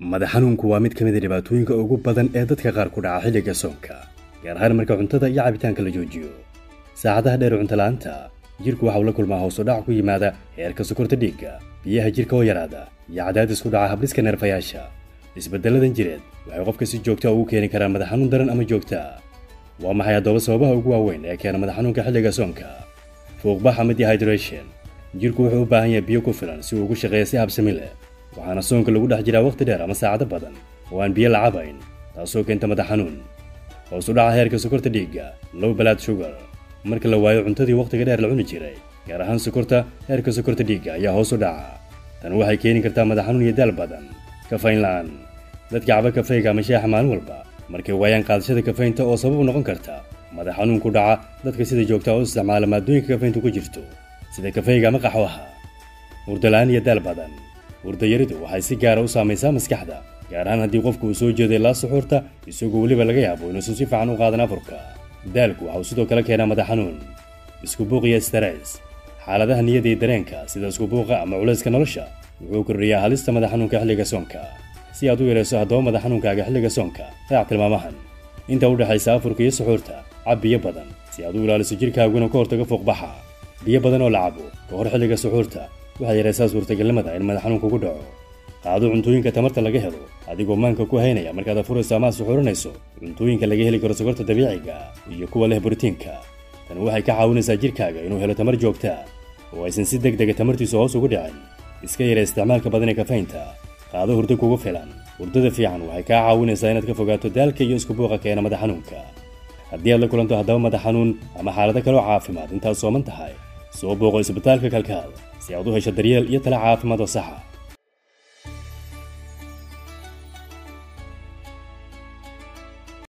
Madax xanuunku waa mid ka mid a dhibaatooyinka ugu badan ee dadka qaar ku dhaca xilliga soonka, gaar ahaan marka cuntada iyo cabitaanka la joojiyo. Saacadaha dheer cunto la'aanta, jirku waxa uu la kulmaa hoos u dhac ku yimaada heerka sokorta dhiigga, biyaha jirka oo yaraada, iyo cadaadis ku dhaca habdhiska neerfayaasha. Isbeddeladan jireed waxay qofka si joogta ugu keeni karaan madax xanuun daran ama joogta. Waa maxay haddaba sababaha ugu waaweyn ee keena madax xanuunka xilliga soonka? Fuuqbax ama dehydration. Jirku wuxuu u baahan yahay biyo ku filan si uu ugu shaqeeyo si habsami leh, waxaana soonka lagu dhex jiraa waqti dheer ama saacado badan oo aan biyo la cabayn, taasoo keenta madax xanuun. Hoos u dhaca heerka sokorta dhiigga, low blood sugar. Marka la waayo cuntadii waqtiga dheer la cuni jiray, gaar ahaan sokorta, heerka sokorta dhiigga ayaa hoos u dhaca. Tan waxay keeni kartaa madax xanuun iyo daal badan. Kafayn la'aan. Dadka caba kafeyga ama shaaxa maalin walba, markay waayaan qaadashada kafaynta, oo sabab u noqon karta madax xanuun ku dhaca dadka sida joogta u isticmaala maadooyinka kafayntu ku jirto, sida kafeyga ama qaxwaha. Hurdo la'aan iyo daal badan. Hurdayaridu waxay si gaara u saamaysaa maskaxda, gaar ahaan haddii qofku uu soo jeedo ilaa suxuurta, isagoo weliba laga yaabo inuusan si fiican u qaadan afurka. Daalku waxa uu sidoo kale keenaa madax xanuun. Isku buuq iyo stress. Xaaladaha niyada iyo dareenka, sida isku buuqa ama culayska nolosha, wuxuu kordhiyaa halista madax xanuunka xilliga soonka. Si aad u yarayso haddaba madax xanuunkaaga xilliga soonka, raac tilmaamahan. Inta u dhexaysa afurka iyo suxuurta, cab biyo badan si aad u ilaaliso jirkaaguna ka hortago fuuqbaxa. Biyo badan oo la cabo ka hor xilliga suxuurta waxay yaraysaa suurtagalnimada in madax xanuun kugu dhaco. Qaado cuntooyinka tamarta laga helo, adigoo maanka ku haynaya markaad afurayso ama aad suxuuranayso cuntooyinka laga heli karo sokorta dabiiciga iyo kuwa leh borotiinka. Tani waxay ka caawinaysaa jirkaaga inuu helo tamar joogta oo aysan si deg dega tamartiisu hoos ugu dhicin. Iska yara isticmaalka badan ee kafaynta. Qaado hurdo kugu filan. Hurdada fiican waxay kaa caawinaysaa inaad ka fogaato daalka iyo isku buuqa keena madax xanuunka. Haddii aad la kulanto haddaba madax xanuun ama xaalado kaloo caafimaad intaad sooman tahay, soo booqo isbitaalka Kalkaal si aad u hesho daryeel iyo tala caafimaad oo saxa.